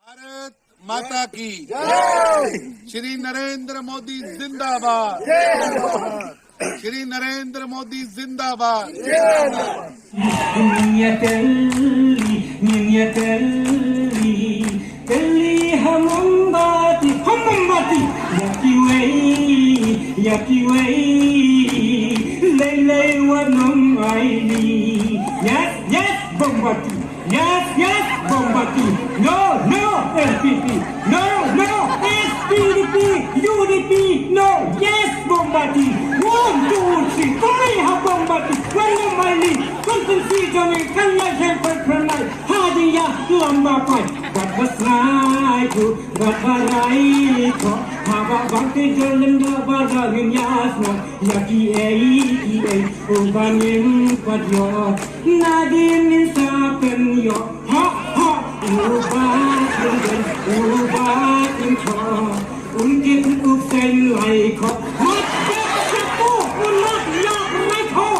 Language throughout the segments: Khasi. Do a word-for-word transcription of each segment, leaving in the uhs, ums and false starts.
भारत माता की। श्री नरेंद्र मोदी जिंदाबाद। श्री नरेंद्र मोदी जिंदाबाद। Ngiat ïa teli, ngiat ïa teli, teli ha mombati, ha mombati. Ïa kiwei, ïa kiwei, lei lei wat nym aili. Yes, yes, mombati. Yes, yes, mombati. No, no, N P P. No, no, S P D P, U D P. No, yes, mombati. One, two, three. Teli ha mombati. Wat nym aili. Constituency jong ngi kan ïaid shai pyrthei. Ha jingïalam ba paid. Bad ba snai tu, bad ba rai tu. Haba bang te jong ngi da ba da ngin ïa snam. Ïa kiei kiei uba ngim pat ïoh, nadien ngin sa pynïoh. Ha ha. Uba ngin don, uba ngin thoh, un kit up seng lai khoh. Mat pek satu, un mat ïa rai khoh.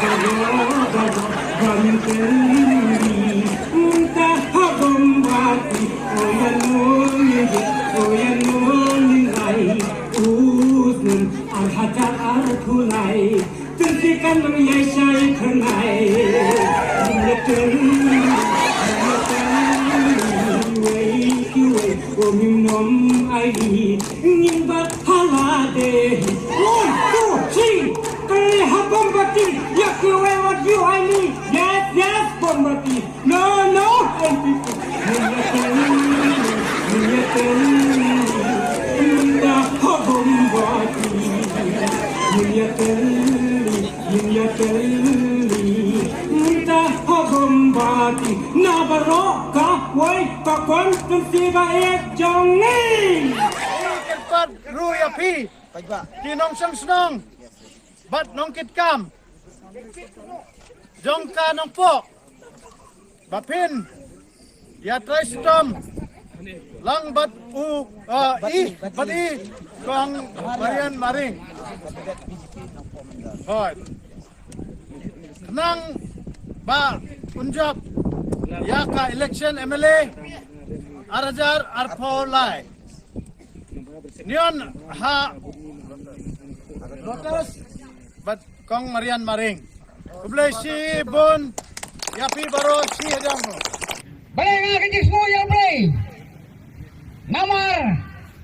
Baroh baroh ba ngin teli, mynta ha bom bati. O ïa nong ngin jin, o ïa nong ngin lai. U snem ar hajar arphew lai, tynti kan nang ïai shai thymmai. Ngin ïa teli, ngin ïa teli, kiwei kiwei, o ngim nym aili, ngin bat ha lade. One, two, three, teli ha bom bati, ïa kiwei wat ym aili. Yes, yes, bom bati. No, no, N P P. Ngin ïa teli, ngin ïa teli, mynta ha bom bati. Ngin ïa teli, ngin ïa teli, mynta ha bom bati. Na baroh kawei ka constituency ba ïeit jong ngi. Kyrpad ruh ïa phi ki nongshong shnong bad nongkitkam jong ka Nongpoh ba phin ïa trei shitom lang bad u, uh, i, bad i Kong Marian Maring. Hooid. Khnang ba un jop ïa ka election M L A ar hajar arphew lai. Nion ha lotus bad Kong Marian Maring. Khublei shibun ïa phi baroh shi hajar nguh. Balei nga ka jingsngew ïa U Blei? Namar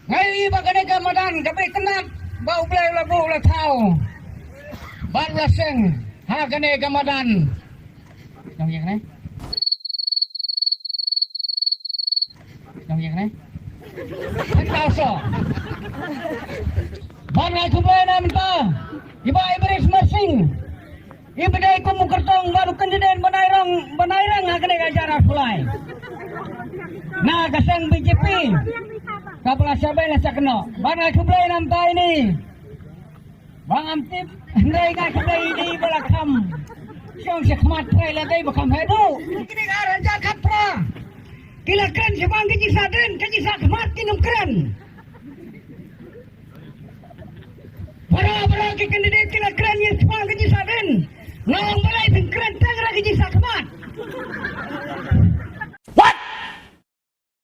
nga ïohi ba kane ka madan ka beit tynnat ba U Blei u la buh u la thaw bad u la seng ha kane ka madan. Nong ïa kane. Nong ïa kane. Hynta so. Ban ngai khublei na mynta i Bah Ibrahim Marsing, i ba dei kum u kyrtong bad u candidate ban ai rang, ban ai rang ha kane ka jar ar phew lai na ka seng B J P. Ka ba la shah beng la shah kynnoh. Ban ngai khublei na mynta ine. Ba ngam tip, hynrei nga khlem dei ba la kham shong shakhmat, trai la dei ba kham haduh. Kine ki ar hajar khatphra ki la kren shaphang ka jingsahdien, ka jingsakhmat kim kren. Baroh baroh ki candidate ki la kren ïa shaphang ka jingsahdien. Nga ong balei phin kren tang ïa ka jingsakhmat.